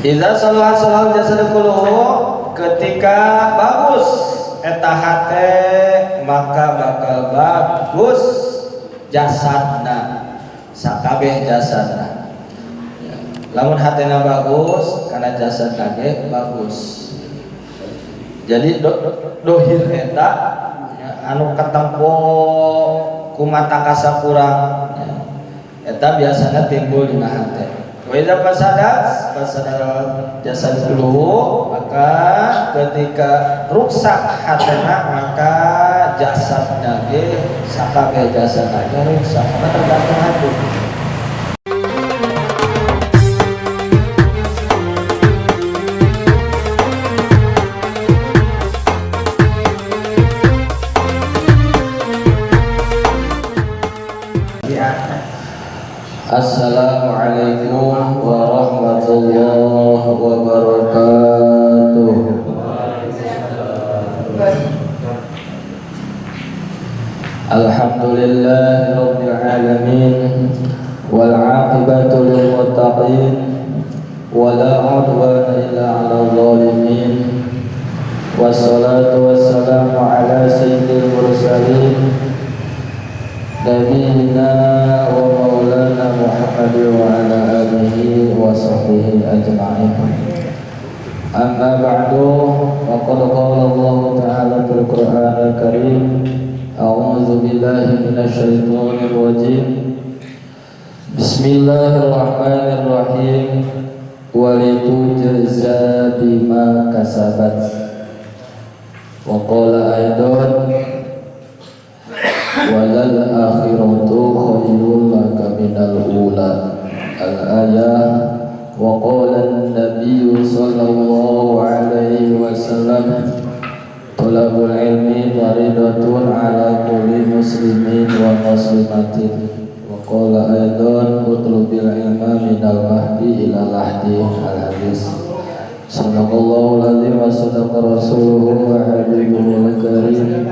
Idza salaha salahal jasadu kulluhu, ketika bagus eta hate maka bakal bagus jasadna, sakabeh jasadna. Ya. Lamun hatena bagus, kana jasadna ge bagus. Jadi dohir eta ya, anu katempo ku mata kasakurang ya, eta biasana timbul dina hate. Wa idza fasadat fasadal jasad kulluhu, maka ketika rusak hatena maka jasadna ge sakabeh jasadna ge rusak, karena tergantung hati. Assalamualaikum warahmatullahi wabarakatuh. Alhamdulillahi rabbil alamin wal aqibatu lil muttaqin wa la udwana illa 'alal zalimin. Wassalatu wassalamu ala sayyidil mursalin nabiyina wa maulana Muhammad wa ala alihi wa sahbihi ajma'in. Amma ba'du, faqad qala Allah ta'ala fil Qur'anil Karim, a'udzu billahi minasyaitonir rajim. Bismillahirrahmanirrahim. Walitujza bima kasabat. Wa qala aidan, walal akhiratu khairul laka minal ula. Al-ayah. Wa qala an-nabiy sallallahu alaihi wasallam, talabul ilmi faridatun ala kulli muslimin wa muslimatin. Wa qala aidan, utlubil ilma minal mahdi ila lahdi. Al-hadis. Sadaqallahu al-azim wa sadaqa rasuluhu wa habibuhul karim.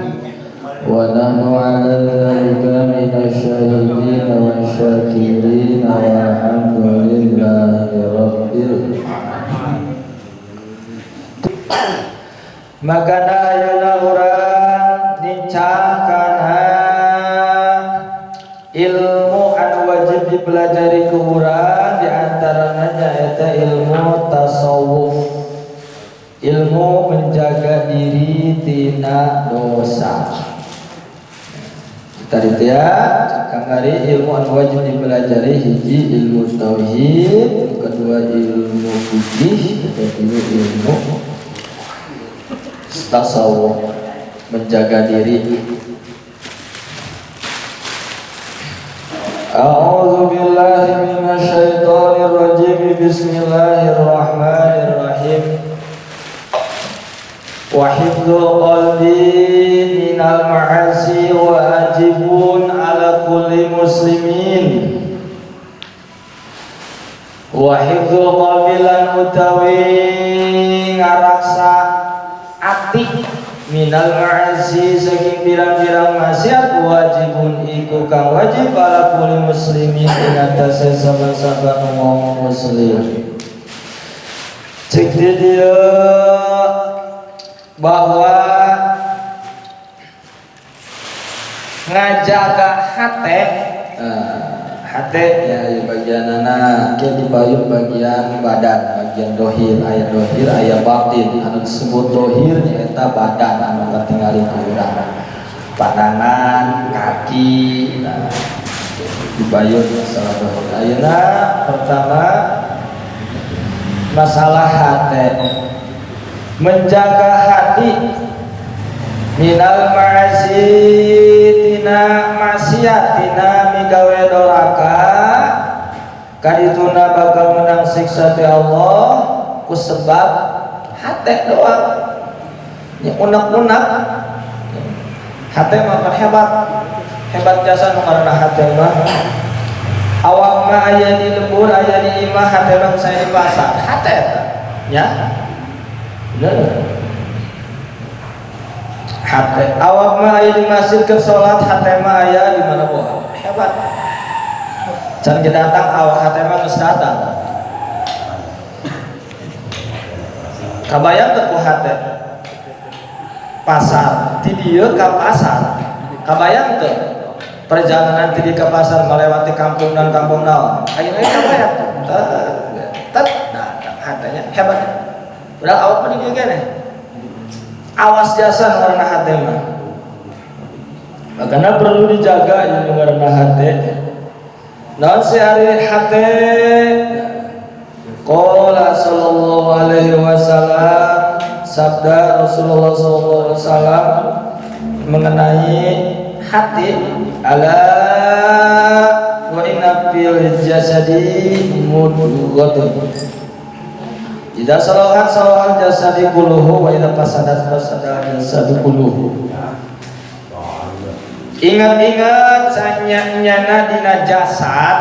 Wa nahnu ala dzalika minasyahidin wa syakirin walhamdulillahi rabbil alamin. Maka ayeuna urang nincang kana ilmu anu wajib dipelajari ku urang, di antaranya nyaeta ilmu tasawuf, ilmu menjaga diri tina dosa. Tadi ya, kamari ilmu anu wajib dipelajari hiji ilmu tauhid, kedua ilmu fikih, ketiga ilmu tasawuf, menjaga diri. A'udzu billahi minasyaitonir rajim. Bismillahirrahmanirrahim. Wa hifdzul qalbi minal ma'asi wajibun ala kulli muslimin. Wa hifdzul qalbi lan utawi ngaraksa ati minal ma'asi saking pirang-pirang maksiat wajibun iku kang wajib ala kulli muslimin ing atase saben-saben wong muslim. Cek dia bahwa ngajaga hate, hate ya bagian anak ke dibayun bagian badan, bagian dohir, aya dohir, aya batin. Anu disebut dohir nyaeta badan anu katingali ku urang, pandangan, kaki, nah, dibayun masalah dohir. Ayeuna pertama masalah hate, menjaga hati minal ma'asi tina maksiat tina migawe doraka kadituna bakal menang siksa ti Allah ku sebab hate doang. Ya unek-unek hate mah kan hebat, hebat jasa nu karena hate mah. Awak mah aya di lembur, aya di imah, hate mah saya di pasar, hate eta ya. Bener. Hate awak mah aya di masjid keur salat, hate mah aya di mana bae. Hebat. Can ge datang awak hate mah geus datang. Kabayang teu ku hate pasar ti dieu ka pasar, kabayang teu perjalanan ti dieu ka pasar melewati kampung dan kampung naon ayeuna kabayang teu tet datang hatenya hebat. Udah awak mah di dieu keneh awas jasa ngaranna hate mah. Makanya perlu dijaga ieu ngaranna hate. Naon si ari hate? Qala sallallahu alaihi wasallam, sabda Rasulullah sallallahu alaihi wasallam mengenai hati, ala wa inna fil jasadi mudghatan idza salahat salahal jasadi kulluhu wa idza fasadat fasadal jasadu kulluhu. Ingat-ingat sanyanyana dina jasad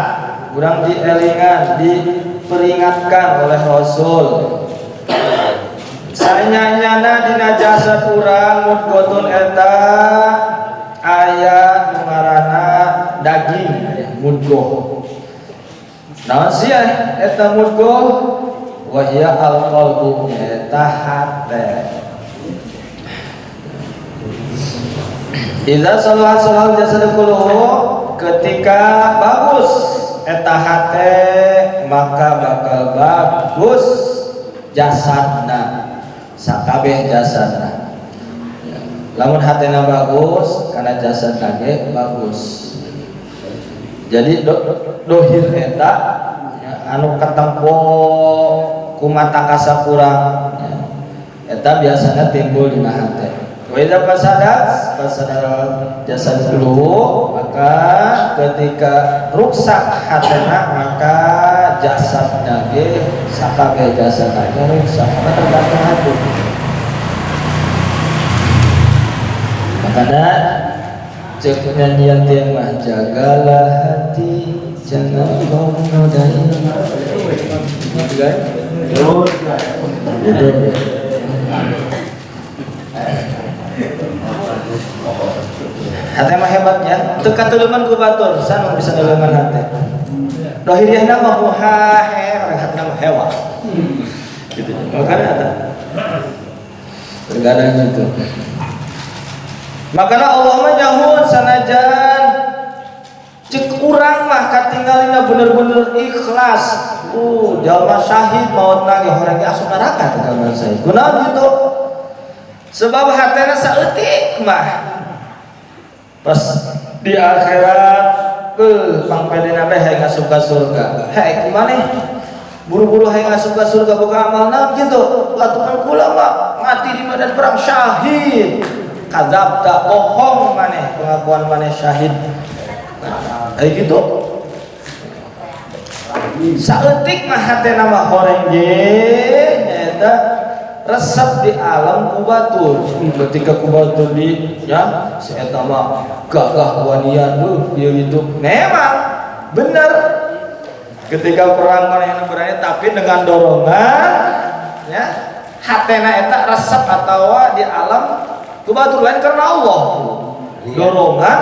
urang dielingan, diperingatkan oleh Rasul. Sanyanyana dina jasad urang mudghotun eta aya nu ngaranna daging mudgoh. Naon sih eta mudgoh? Wa hiya al-qalbu, eta hate. Idza salaha salahal jasadu kulluhu, ketika bagus eta hate maka bakal bagus jasadna, sakabeh jasadna. Lamun hatena bagus kana jasadna ge bagus. Jadi dohir eta ya, anu katempo ku mata kasapura ya, eta biasanya timbul dina hate. Wa idza fasadat fasadal jasad kulluhu, maka ketika ruksak hatena maka jasadna ge sakabeh jasadna ge ruksak, karena tergantung hati. Makanya cek nyanyian tiang mah, jagalah hati jangan kau menodai. Hati mah hebatnya, teu katulungan ku batur, sanu bisa nulungan hati. Dohiriahna mah ha he, hatina mah hewa. Gitu. Makanya ada terkadang gitu. Makanya Allah mah nyahun sanajan cek urang mah katinggalina bener-bener ikhlas. Jalma syahid maut nage horeng ge asup neraka teh jalma syahid. Kunaon gitu? Sebab hatena saeutik mah. Pas di akhirat pangpedena teh hayang asup ka surga. Hei kumaha buru-buru hayang asup ka surga boga amal naon kitu? Atuh kula mah mati di medan perang syahid. Kadzabta, bohong maneh pengakuan maneh syahid. Kayak gitu. Saeutik mah hatena mah horeng ge nyaeta resep di alam ku batur. Ketika ku batur di ya si eta mah gagah wanian tuh ieu gitu. Memang bener ketika perang manehna berani tapi dengan dorongan ya hatena eta resep atawa di alam ku batur lain karena Allah. Dorongan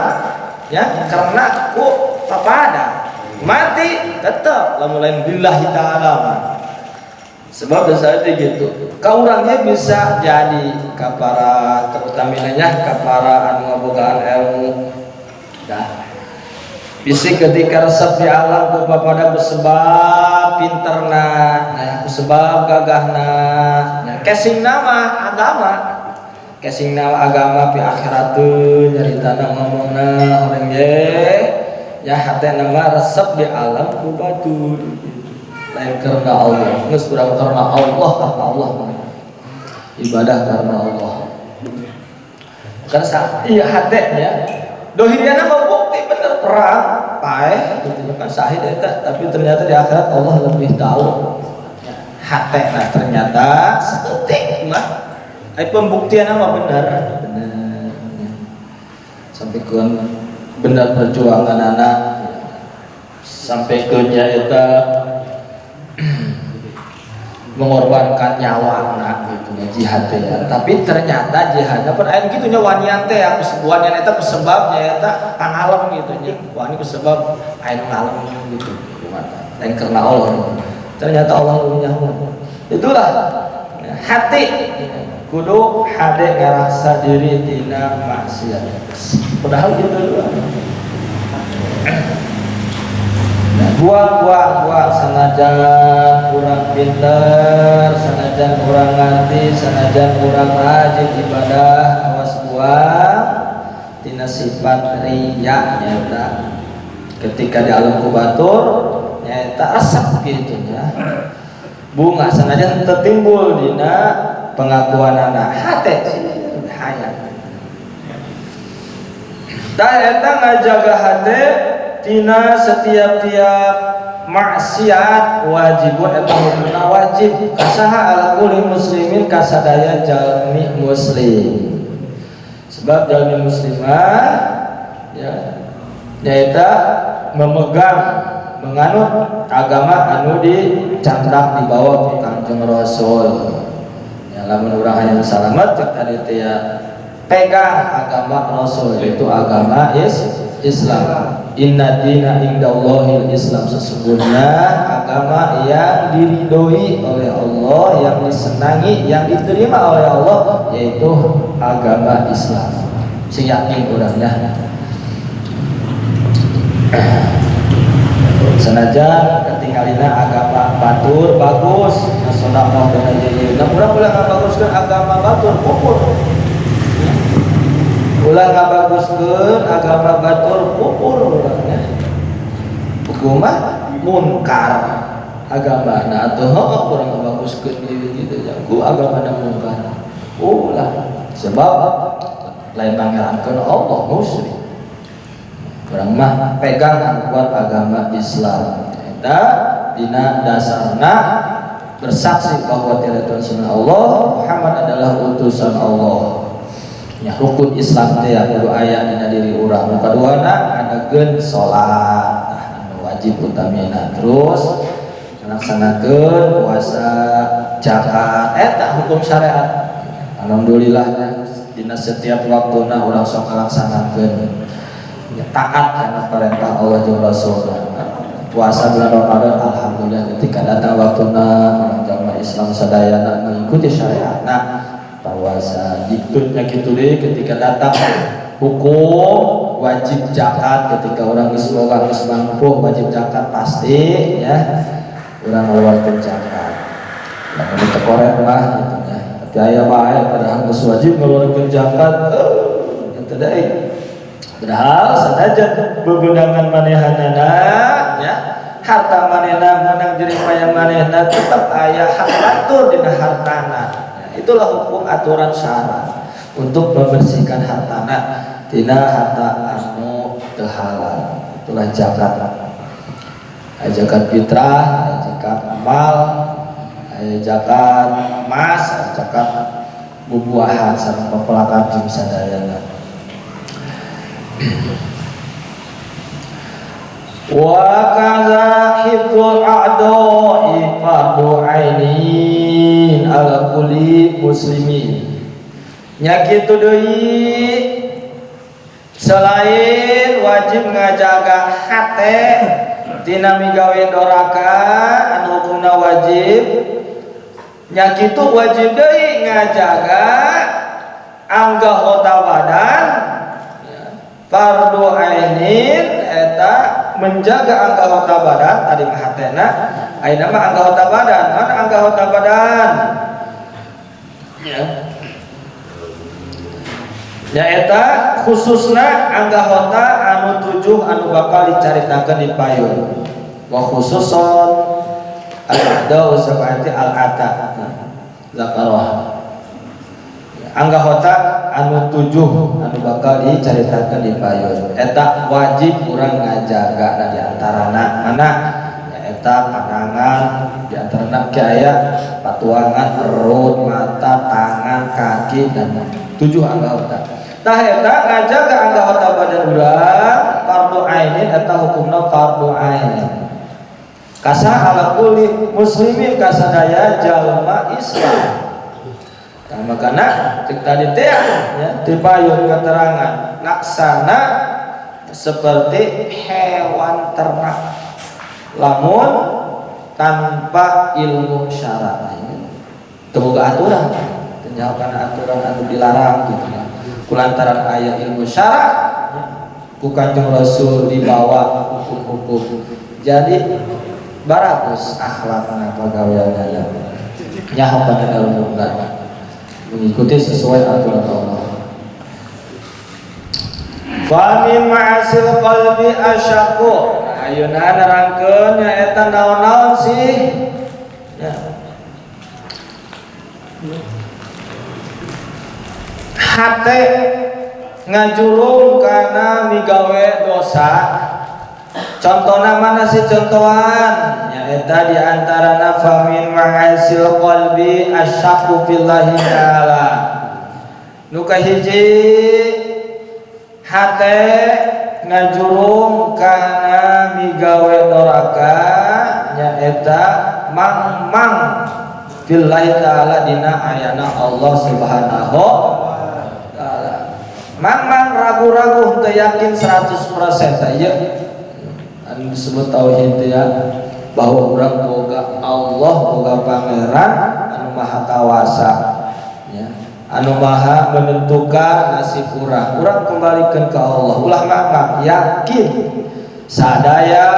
ya karena ku papada mati tetap lamun lain billahi taala mah. Sebab biasa gitu. Ka urangnya bisa jadi ka para terutamanya ka para anu ngabogaan ilmu. Dah. Bisi ketika resep di alam ku papada ku sebab pinterna, nah ku sebab gagahna. Nah, casingna mah agama. Casingna agama pi akhiratun nyaritana ngomongna urang ge ya hatena mah resep di alam ku batur. Lain karena Allah, geus urang karena Allah, karena Allah ibadah karena Allah. Karena saat iya hate ya. Dohiriana mah bukti bener perang paeh gitu kan sahid eta, tapi ternyata di akhirat Allah lebih tahu. Hate nah ternyata saeutik mah ai pembuktian mah bener. Bener. Sampai ke benar perjuangan anak sampai ke nya eta mengorbankan nyawa anak gitu ya jihad teh ya. Tapi ternyata jihadnya pun aya kitu nya wanian teh ya wanian eta kusebabnya eta pangalem gitu nya. Wani kusebab aya nu ngalem gitu. Lain karena Allah. Ternyata Allah lebih nyaho. Itulah Hati kudu hade ngaraksa diri tina maksiat. Padahal gitu dua. Nah, buang sanajan kurang pinter, sanajan kurang ngerti, sanajan kurang rajin ibadah, awas buang tina sifat riya nyata. Ketika di alam kubatur nyata resep gitu nya. Bunga sanajan tertimbul dina pengakuan anak hate hayat. Tah eta ngajaga hate tina setiap-tiap maksiat wajibun eta hukumna wajib kasaha ala kulli muslimin kasadaya jalmi muslim. Sebab jalmi muslimah ya nyaeta memegang menganut agama anu dicandak dibawa ku Kangjeng Rasul. Ya lamun urang hayang salamet cek tadi teh ya pegang agama Rasul yaitu agama Islam. Inna dina indallahil Islam, sesungguhnya agama yang diridhoi oleh Allah, yang disenangi, yang diterima oleh Allah yaitu agama Islam. Sing yakin urangnya. Senajan ketinggalina agama batur bagus, sedekah dan ieu. Nah, urang ulah ngabaguskeun agama batur kufur. Ulah ngabaguskeun agama batur kufur urangnya. Hukumah munkar agama. Nah atuh heuh urang ngabaguskeun ieu gitu ya. Ku agamana munkar. Ulah sebab lain pangerankeun Allah musyrik. Urang mah pegang anu kuat agama Islam. Eta dina dasarna bersaksi bahwa tiada Tuhan selain Allah, Muhammad adalah utusan Allah. Ya rukun Islam teh kudu aya dina diri urang. Nu kaduana ngadegeun salat, nah anu wajib utamina. Terus ngalaksanakeun puasa, zakat, eta hukum syariat. Alhamdulillah dina setiap waktuna urang sok ngalaksanakeun. Ya, taat karena perintah Allah jeung Rasulna. Puasa bulan Ramadan alhamdulillah ketika datang waktuna urang jamaah Islam sadayana mengikuti syariatna puasa. Gitu nya kitu deui ketika datang hukum wajib zakat, ketika orang geus boga geus mampu wajib zakat pasti ya urang ngeluarkeun zakat. Lamun teu korek mah gitu nya. Tapi aya bae padahal geus wajib ngeluarkeun zakat teu deui. Padahal sanajan bebenangan manehanana ya harta manehna menang jerih payah manehna tetap aya hak batur dina hartana. Ya, itulah hukum aturan syarat untuk membersihkan hartana tina harta anu teu halal. Itulah zakat. Aya zakat fitrah, aya zakat mal, aya zakat emas, aya zakat bubuahan sareng pepelakan jeung sadayana. Wa kaza hifdzul a'da'i fardu ainin ala kulli muslimin. Nya kitu deui selain wajib ngajaga hate tina migawe doraka anu hukumna wajib, nya kitu wajib deui ngajaga anggota badan fardu ainin eta menjaga anggota badan tadi mah hatena, ayeuna mah anggota badan. Mana anggota badan? Ya. Ya eta khususna anggota anu 7 anu bakal dicaritakeun di payun. Wa khususon al-a'da'u sab'ati al-ata zakarah. Anggota anu 7 anu bakal dicaritakeun di payun. Eta wajib urang ngajaga na di antarana mana? Eta pandangan di antarana ge aya patuangan, perut, mata, tangan, kaki dan 7 anggota. Tah eta ngajaga anggota badan urang fardu ainin eta hukumna fardu ain. Kasa ala kulli muslimin kasadaya jalma Islam. Nah, makana cek tadi teh ya dipayun keterangan laksana seperti hewan ternak lamun tanpa ilmu syarat. Teu boga aturan, teu nyaho kana aturan anu dilarang gitu ya. Kulantaran aya ilmu syarak ku Kanjeng Rasul dibawa hukum-hukum. Jadi baragus akhlakna pagaweanna. Nyaho kana ilmu mengikuti sesuai aturan Allah. Fa min ma'asil qalbi asyaku. Ayeuna nerangkeun nyaeta naon-naon sih? Ya. Hate ngajurung kana migawe dosa. Contohna mana sih contohan? Nyaeta di antarana famin ma'asil qalbi asyaku fillahi ta'ala. Nu kahiji hate ngajurung kana migawe doraka nyaeta mang-mang fillahi ta'ala dina ayana Allah subhanahu ta'ala. Mang-mang ragu-ragu teu yakin 100% tah ieu anu disebut tauhid ya, bahwa urang boga Allah, boga pangeran anu maha kawasa ya, anu maha menentukan nasib urang. Urang kembalikan ke Allah, ulah mang-mang yakin sadaya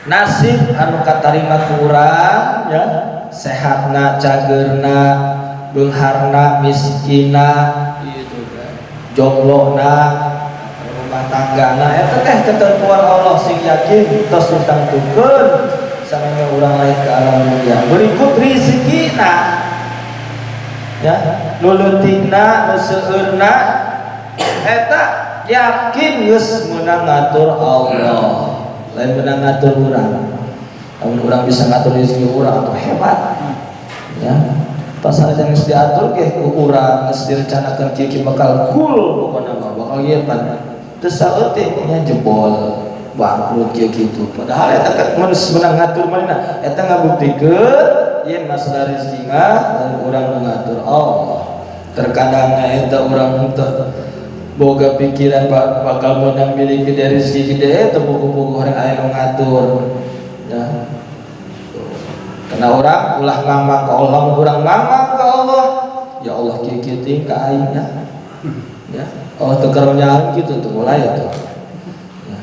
nasib anu katarima ku urang ya, sehatna, cageurna, beungharna, miskinna gitu kan, jomblona, rumah tanggana, eta teh ketentuan Allah. Sing yakin tos ditangtukeun samemeh urang lahir ke alam dunia. Berikut rizkina ya, nu leutikna, nu seueurna, eta yakin geus meunang ngatur Allah, lain meunang ngatur urang. Lamun urang bisa ngatur rezeki urang atau hebat ya, pasal yang geus diatur ge ku urang, geus direncanakeun kieu bakal cool, pokona mah bakal ieu pan teu saeutik nya jebol, bangkrut kieu kitu. Padahal eta kan mun meunang ngatur manehna, eta ngabuktikeun yen masalah rezeki mah lain urang nu ngatur, Allah. Terkadang eta urang teu boga pikiran bakal menang milik gede, rezeki gede, teu buku-buku orang aya nu ngatur ya. Karena orang ulah mamang ke Allah, urang mamang ke Allah, ya Allah kieu kieu teuing ka aing ya. Ya, Allah teu karunyaan kitu tuh mulai tuh. Ya.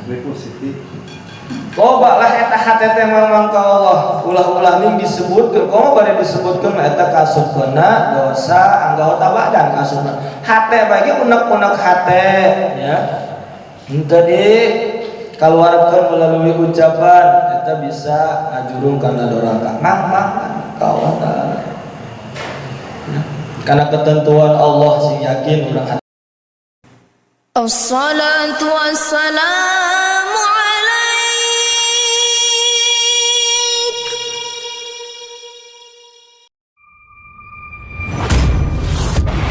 Coba lah eta hate teh mamang ka Allah, ulah-ulah ning disebutkeun, komo bade disebutkeun mah eta kasupkeunna dosa anggota badan kasupna. Hate bagi unek-unek hate ya. Henteu di kaluarkeun melalui ucapan eta bisa ngajurung kana doraka. Mamang ka Allah Ta'ala. Ya. Karena ketentuan Allah sing yakin urang. Assalatu wassalamu